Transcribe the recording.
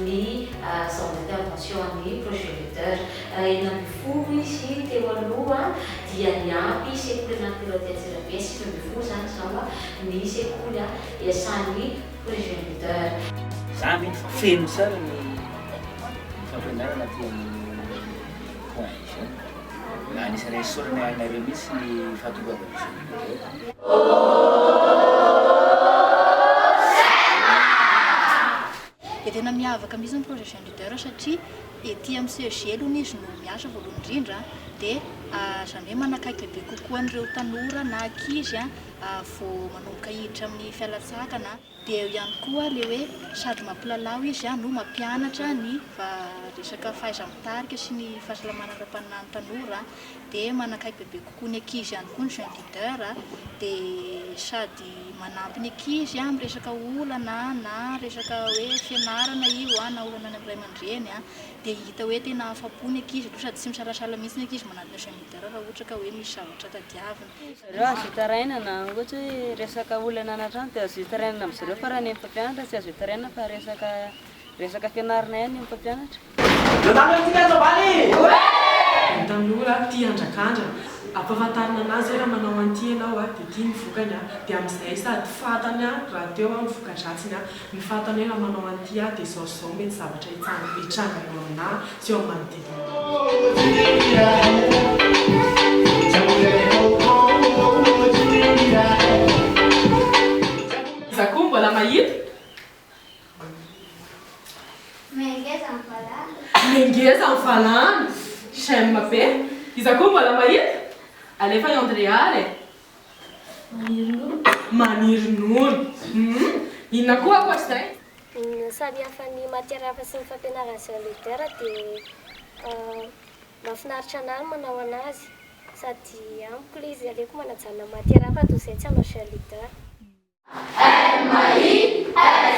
ny zone d'intervention an'ny Projet Leader. 16 izy teo aloha dia niampy sekoly anankiroa aty Antsirabe, 19 izany izao ny sekoly iasan'ny Projet Leader. Za mino fa feno tsara ny fampianarana aty amin'ny point jeune. Anisan'ny isaorana anareo mihitsy ny fahatongavan'ny jeune leader. Dia tena miavaka mihitsy ny projet jeune leader satria ety amin'ny CEG aloha izy no miasa voalohany indrindra dia izany hoe manakaiky bebe kokoa an'ireo tanora na ankizy vao manomboka hiditra amin'ny fialantsakana. Dia eo ihany koa ilay hoe sady mampilalao izy no mampianatra ny resaka fahaiza-mitarika sy ny fahasalamana ara-panahin'ny tanora. Dia manakaiky bebe kokoa ny ankizy ihany koa ny jeune leader dia sady manampy ny ankizy amin'ny resaka olana na resaka hoe fianarana io na olana any amin'ny ray aman-dreny dia hita hoe tena afa-po ny ankizy aloha sady tsy misalasala mihitsy ny ankizy manatona jeune leader raha ohatra ka hoe misy zavatra tadiaviny. Zareo azo itarainana, ohatra hoe resaka olana any an-trano dia azo itarainana amin-dry zareo fa raha ny mpampianatra tsy azo itarainana fa resaka resaka fianarana ihany ny mpampianatra. Nandalo antsika ny soavaly! Ny tanora tia handrakandrana. Ampahafantarina anazy hoe raha manao an'ity ianao dia ity ny vokany dia amin'izay sady fantany rahateo ny voka-dratsiny, ny fantany hoe raha manao an'ity aho dia izao sy izao mety zavatra hitranga eo aminà sy eo amin'ny manodidina. Iza koa mbola mahita? Mengeza ny valany. Mengeza ny valany. J'aime be. Iza koa mbola mahita? Alefa i Andrea ary e. Maniry nono. Maniry nono. Hum. Inona koa ankoatr'izay? Ny samy hafa ny matière hafa sy ny fampianarana jeune leader dia mahafinaritra anah ny manao anazy sady amiko ilay izy aleoko manajanona matière hafa toy izay tsy hanao jeune leader. M I L.